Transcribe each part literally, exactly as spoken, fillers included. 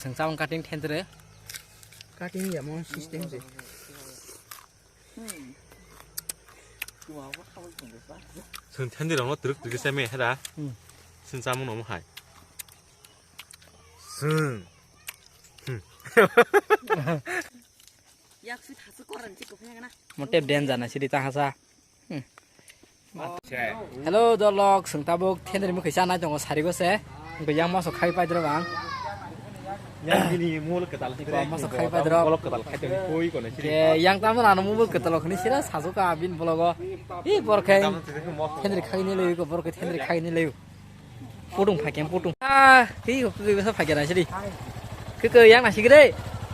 Sengsa wng cutting thendri. Cutting ya mo system se. Seng thendri rong truk truk se me hera. Hmm. Seng samung no mo hai. Seng. Hmm. Yak sui thasu koran chiko phena gana. Mo tep den jana sidi ta hasa. Hmm. Hello, dolok, seng tabuk thendri mukhi chanai tongo sarigo se. Yang moso khai paidro bang. Yang bini mul ketal. Moso khai paidro. Bolok ketal khai toni koi kono sini. Ke yang tamu ano mul ketal khni sira sasu ka bin bologo. I borkhe thendri khai ni leyo, borkhe thendri khai ni leyo. Putung phaikhe putung. Ah, hi khe bwsa phaikhe na sidi. Khe khe yang na sigre.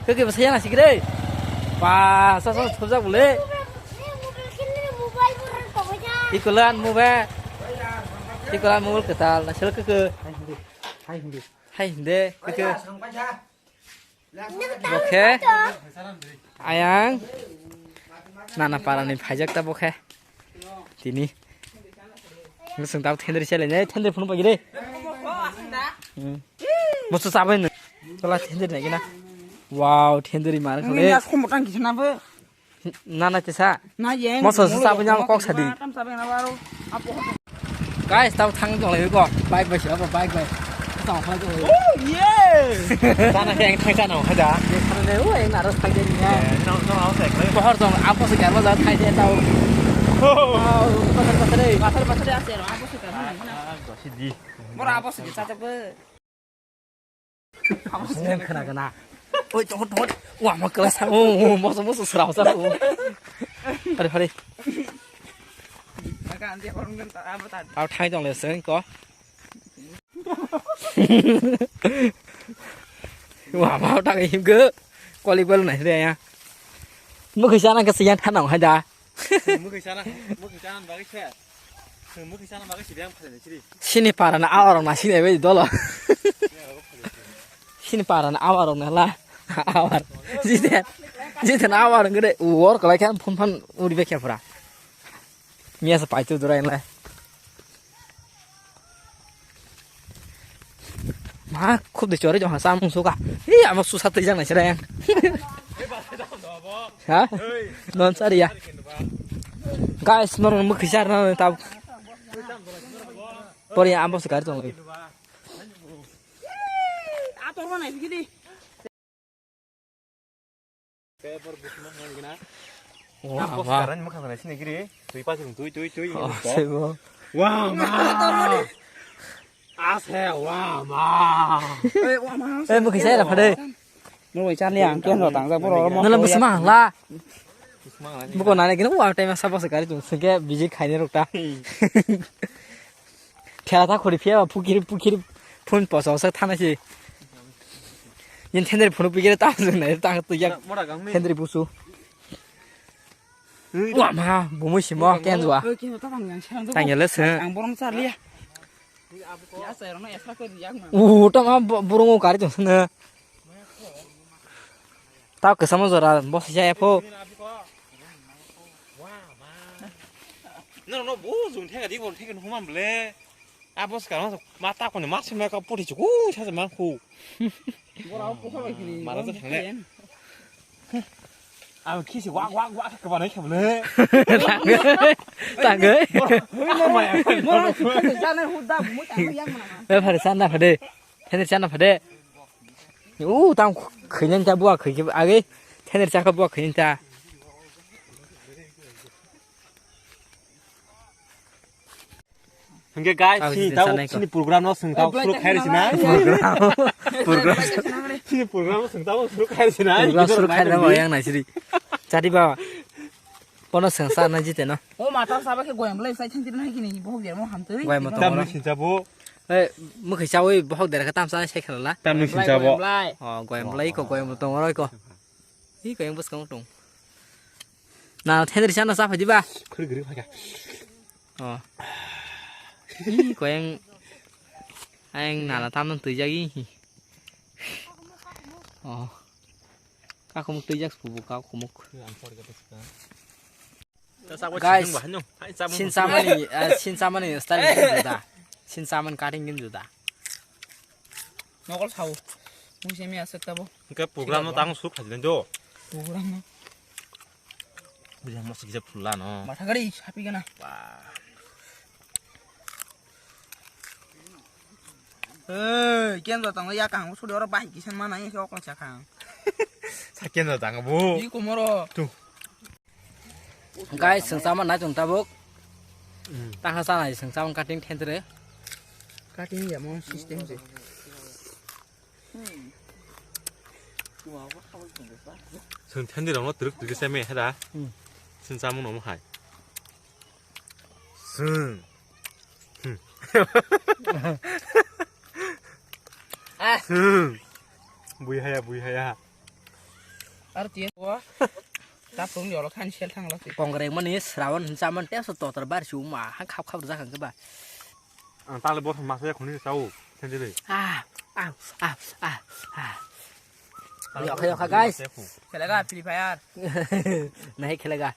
Khe khe bwsa yang na sigre. Ba, sa sa thopjak bole. Ikolan mobile. Ikolan mobile ketal na sel khe khe. Hai hindi. Hai hindi. Khe khe. Bokhe ayang nana parani phaijak ta bokhe tini. Bwswng tabuk thendri selai nai, thendri phunuk paigiri. Hmm. Moso chabai no. Tola thendri nai gina. Wow, thendri mar khale. Nini as khomotang kisa na bo. Nana kisa. Na ye. Moso se chabai nyama kok sadi. Tam chabai na baro. Apo. Guys, tau thang tong lai ko. Bike bai sila bike bai. Tong khlai ko. Oh, yeah. Sana ke ang thang sana ho da. Ye sana ne, oh, ang naras thang de ni. No, no, au se. Pohor tong apo se garba ja thai de tau. Oh. Wow, pathar pathar de. Pathar pathar de ase ro, apo se garba. Ah, gosi di. Mora apo se cha cha be. Neng khna khna. Oi, tongo, tongo. Wa, ma kla sa. Oh, oh, moso, moso, srao sa. Oh. Hari, hari. Tao thai tong le seng ko. Wa, ma ta him ge. Koli bel nai re ya. Mo kisa na kisa yan thanang hai da. Mukhi sana, mukhi sana bagwi se. Mukhi sana bagwi se biyang phale siri. Sini para na awar na sini bai dolo. Sini para na awar na la. Awar. Jite. Jite na awar ngede wor kala khan phun phan uri be khe pura. Miya sa pai tu dura lai. Ma, khub de chore jong ha samung suka. Hi, amo susa tei jang nai sira yang. Ha? Non sari ya. Guys, moro mukhi sar na ta. Pori amo sukar tong. Ator ko nai gidi. Wah, wah. Sekarang mukha sana sini giri. Tui pasung, tui, tui, tui. Oh, sebo. Wah, ma. Ase, wah, ma. Eh, wah, ma. Eh, mukhi saya apa deh? Mau bicara nih, angkian lo tangsa pura orang mau. Nala bus mangla. Bukan nana gini, wah, time sabo sekali tu, sehingga biji kainnya rukta. Thela ta khori phiya ba pukiri pukiri phun poso sa thana si. Yin thendri phunu pukiri ta jung nai ta tu yak. Mora gang ni. Thendri busu. Ui. Wa ma, bumui simo ken jua. Oi, ken ta bang yang sang. Tang ya le se. Ang borom sa liya. Ya sa rong ya sa ko yak ma. U ta ma burung kari jung sana. Tao kwchama jora bosi jaya pho. No, no, bo jung thega di, bo thega nuhman ble. A bosi ka ma ta ko ni ma se ma ka puthi chu ku sa se man khu. Mara ja thang le. A khisi wak wak wak ka ba nai kha ble. Tang ge. Mora chu ka jana hu da mo ta yang ma. E phare san da phade. Thendri chana phade. U tam khainan ta bua khai age. Thendri chaka bua khainan ta. Hingke guys, sini tau sini program no sing tau suru khairi sina. Program. Program. Sini program no sing tau suru khairi sina. Program suru khairi na yang nai siri. Chari ba. Pono sengsa na jite no. O mata saba ke goyam lai sai thanti na kini bohok der mo hamtoi. Goyam to. Tam ni sincha bo. Eh, mukhi chawi bohok der ka tam sa sai khala. Tam ni sincha bo. Oh, goyam lai ko, goyam tong roi ko. Hi goyam bus kong tong. Na thendri sana sa phaji ba. Khuri guri phaka. Oh. Hi goyang. Ayang nana tam tui jagi. Oh. Kakumuk tui jak subu kakumuk. Guys, sin samani, eh, sin samani style gini juda. Sin saman cutting gini juda. Nokol sao. Mui semi aswk tabo. Hwnkhe program no tang suk khaijani do. Program no. Buja mo sikhe phulano. Matha gari sapi gana. Ba. Hey, ken do tang ya kang sudi oro bai kisan mana ya okla chakang. Sa ken do tang bu. Ni komoro. Tu. Guys, sengsaman na chung tabuk. Tang ha sana sengsaman cutting thentre. Cutting ya mo system se. Seng thendi rok no twrwk twrwk se me heda. Hmm. Seng chamung no hai. Seng. Hmm. Ah. Seng. Bui haya, bui haya. Ar tiya wa. Tapung jolo khan sel thang lasi. Kongreng mani srawan hin chaman teso totor bar su ma ha khap khap rwjak hang ba. Ang tale bor masa ya khuni chao, thenjili. Ah, ah, ah, ah, ah. Yakha, yakha, guys. Khelega Free Fire. Nahi khelega.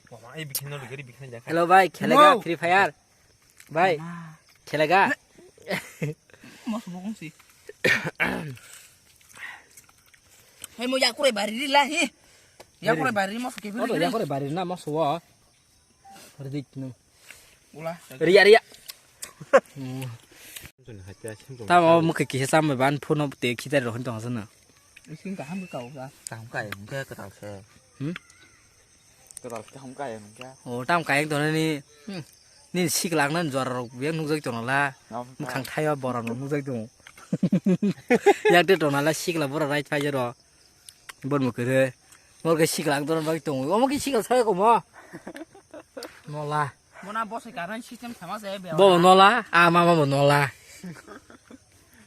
Mama, ei bikhin no ligari bikhin jakha. Hello bhai, khelega Free Fire. Bhai, khelega. Mas bokong si. Hai mo yakure bari ri la hi. Yakure bari mo ke. Odo yakure bari na mo suwa. Ridik nung. Ula. Riya, riya. Tamo mukhe kisa sambai ban phone te khitar rohin tong sana. Isin kaham ka ka. Kaham ka hingke katal se. Hmm? Katal kaham ka hingke. O tam kayang to ni. Hmm. Ni siklak nan jor rok biang nukjak tong la. Mukhang thaiwa borom nukjak tong. Yak te tong la sikla bora right phai jero. Bor mukhe re. Mor ke sikla dor bai tong. Omo ki sikla sai ko mo. Nola. Bona bose karan system sama se be. Bo nola, a mama bo nola.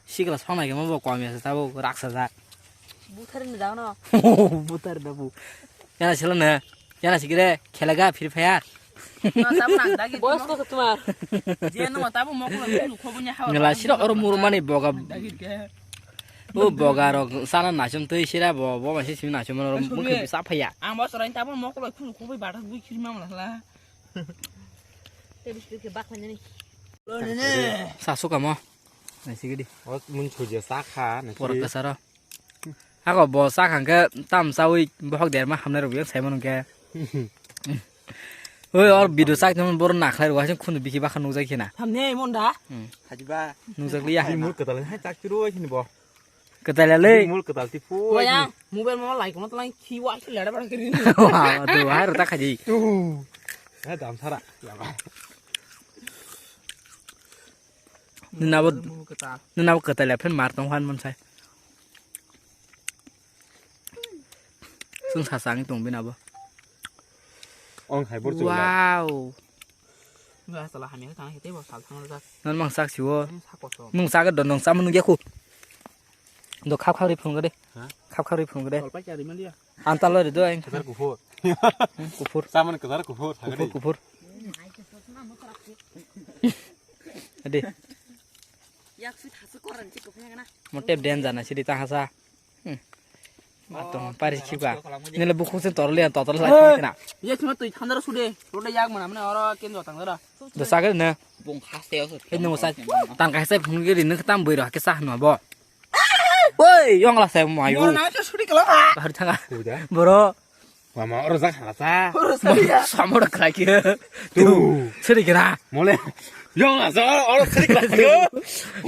Sikla sonai ke mo bo kwamya se tabo raksa jak. Buthar ni dagno. Buthar da bu. Yana sila na. Yana sikire khelega Free Fire. Boyos kok tumar. Je no tabo moklo khunu khobunya hawa. Ngla sira oro murmani boga. Dagir ke. O boga rok sana nachum twi sira bo bo masi simi nachum oro mukhe sa phaya. Ang bo sorain tabo moklo khunu khobui bathak bui khiri mamla hla. Te bisti ke bak nani. Sa suka mo. Nasi gidi. O mun chuja sa kha nasi. Por kasaro. Ako bo sak hangke tam chawi bohok derma hamnai rok yang saimano hingke. Oi or video sak tong boro nakhlai rok asing khunu biki bakha nukjak khena. Hamne mon da. Hmm. Hajiba. Nukjak liya. Mul katal hai tak churu hai khini bo. Katal le. Mul katal ti fu. Waya mobile mo lai kono tlang khi wa khi lada bara kiri. Wa do hai rota khaji. Tu. Ha dam sara. Ya ba. Nabo nabo katal ya phen mar tong han mon sai. Sung sa sang tong bina bo. Ong hai bor chula. Wow. Nung asala hamya thang hete bo sal thang jak. Nan mang sak siwo. Nung sak koso. Nung sak do nung sam nung yakhu. Do khap khap ri phung gade. Ha? Khap khap ri phung gade. Tolpai cha ri maliya. Antal ri do ang. Ketar kuphur. Hmm, kuphur. Saman ketar kuphur. Kuphur, sagadi. Kuphur. Ade. Yak sui thasu koran chi kuphur na. Mote den jana sidi ta hasa. Hmm. Atong pari chiba. Nile bukhuk se torle an totor lai kana. Ye chuma tui thandar sude. Rode yak mana mana oro ken jotang dara. Do sagar na. Bung khaste oso. Eno sa. Tang kaisa phung giri ne tam bui ro ke sah no bo. Oi, yong la sai mai. Boro na suri kala. Bahar thanga. Kuda. Boro. Mama oro jak hala sa. Oro sa ya. Samor krai ke. Tu. Suri kira. Mole. Yong la sa oro suri kala ke.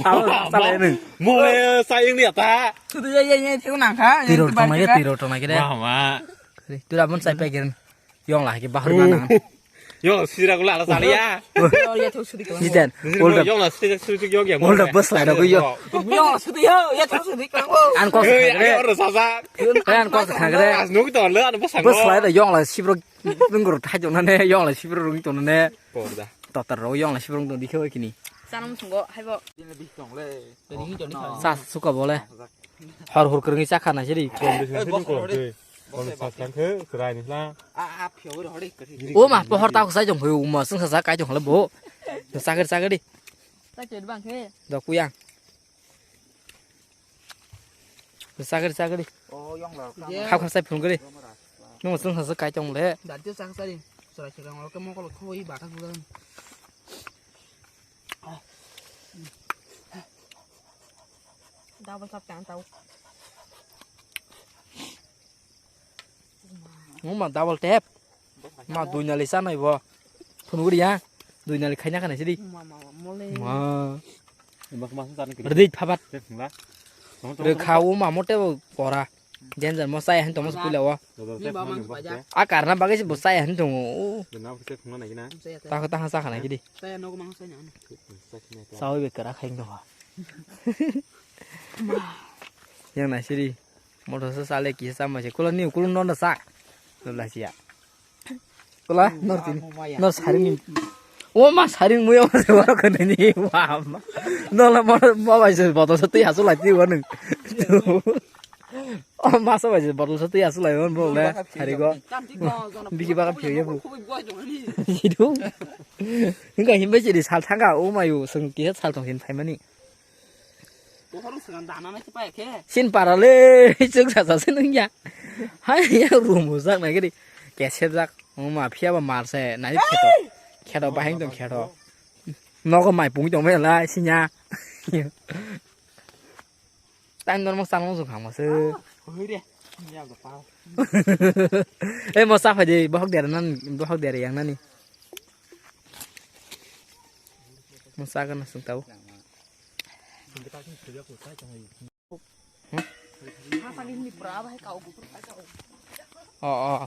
Amo sa le nung. Mole sa yang dia ta. Sudu ya ya ya thiu nang kha. Tiro tong nai ke, tiro tong nai ke de. Mama. Tu ra mon sai pe gen. Yong la ke bahar na nang. Yo, sira gula ala saliya. Yo, ya thok sudi kala. Sidan. Yong la sudi sudi yong ya. Olda bus lai da go yo. Yong la sudi yo, ya thok sudi kala. An kos khagre. Yo, oro sasa. An kos khagre. As nuk to le an bus. Bus lai da yong la sibro nungro thai jong na ne, yong la sibro rung to ne. Porda. Totar ro yong la sibro rung to dikhe kini. Sanam sungo haibo. Sa suka bole. Hor hor kwrwngwi chakha nai siri. Kom de sini kom de. Kom sa sang khe chwrai ni hla. O ma pohor ta khosai jong phai o ma sung sa sa kai jong le bo. Chakri chakri. Chakri bang khe. Do kuyang. Chakri chakri. Khap khap sai phung kri. Nung sung sa sa kai jong le. Dati chakri. Chwrai chwrai ngol ke mokol khoi bata gudan. Double tap tang tau. Mo ma double tap. Ma dui nali sa nai bo. Phunugri ya. Dui nali khaina khana sidi. Ma, ma, ma, mole. Ma. Bak mas sa ni kiri. Rdi phabat. Te phungla. Re kha o ma mote bo pora. Danger mo sai han to mo pula o. Ni ba mas ba ja. A karna bagwi se bo sai han to o. Na ko te phungla na gina. Ta ta sa khana kidi. Saya no ko mang saya na. Sa khina. Sa o be kara khain do. Yang na siri. Motor sa sale kisa sama se. Kula ni kula no na sa. Kula sia. Kula nor tin. Nor saring ni. O ma saring muya ma se waro kane ni. Wa ma. No la mo mo bai se botol sa twi hasu lai twi wa nung. O ma sa bai se botol sa twi hasu lai won bo le. Hari go. Bigi baga phiyo ya bu. Hidu. Hingka himbai se di sal thanga o mayu sung kisa sal tong hin phaimani. Bohorok swnam dana nai se paya khe. Sin para le, chwng sa sa se nung ya. Hai ya room o jak nai gidi. Kesep jak. Wngma phiya ba mar se nai kheto. Kheto bahing tong kheto. Nogo mai pung tong mai lai sinya. Tang normal salong sung khang ma se. Hoi re. Ya ga pa. Eh mo sa phai de bohok der nan bohok der yang nani. Mo sa ga na sung tau. Oh, oh.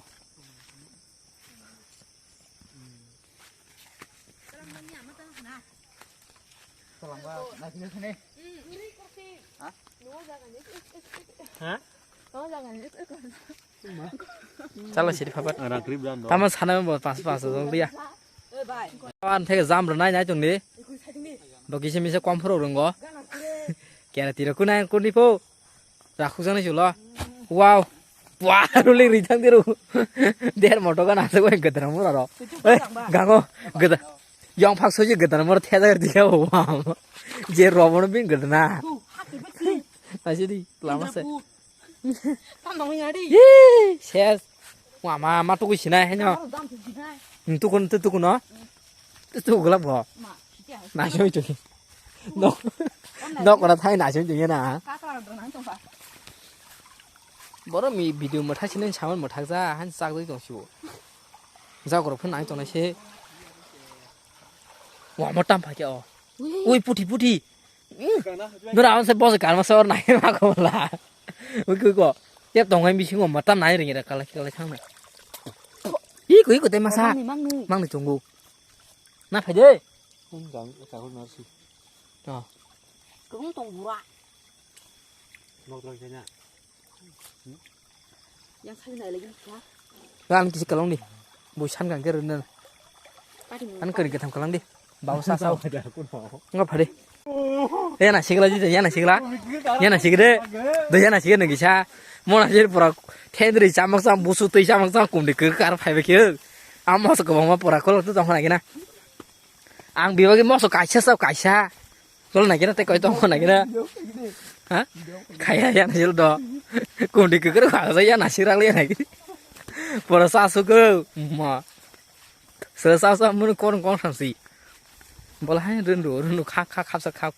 Chala siri phapat. Tama sana bo pas pas dong dia. An theke jam rwnai nai tongdi. Bo kisa misa kom phuru rwngo. Kera tiro kunai kuni po. Rakhuk jani chulo. Wow. Wah, ruli rijang diru. Der moto kan asuk oi gedra mura ro. Eh, gango gedra. Yang phak soji gedra mura theda diya wow. Je robono bin gedra. Asidi lama se. Yee, ses. Wama ma tukui sinai henyo. Tukun tu tukun no. Tu gulap go. Nasoi tu. No. No kora thai nasoi tu na. Boro mi video mo thai sinai saman mo thak ja han sak doi tong sibo. Ja goro phun nai tong nai se. Wama tam pha ke o. Ui puthi puthi. Dora ang se boss kan masa or nai ma ko la. Ui ko ko. Te tong ai bisingo mata nai ring ra kala kala chang na. Iko iko te masa. Mangni, mangni. Mangni chungu. Na phai de. Hum jang ka hol na si. To. Kung tong bura. Nok lak janya. Yang sai nai lagi ya. Kan kisi kalong di. Bui san kan keren. An kari ketham kalang di. Bau sa sa. Nga phari. Ya na sigla ji ya na sigla. Ya na sigre. Do ya na sigre ngi sa. Mo na jir pura thendri chamak sam busu tei chamak sam kumdi ke kar phai be ke. Am moso ko ma pura kol tu tong na gina. Ang bibagi moso kaisa sa kaisa. Kol na gina te koi tong na gina. Ha? Kaya ya na jil do. Kumdi ke kar kha ya na sirak le na gina. Pura sa su ko. Ma. Sasa sa mun kon kon samsi. Bola hai rundu rundu khak khak khap sa khap.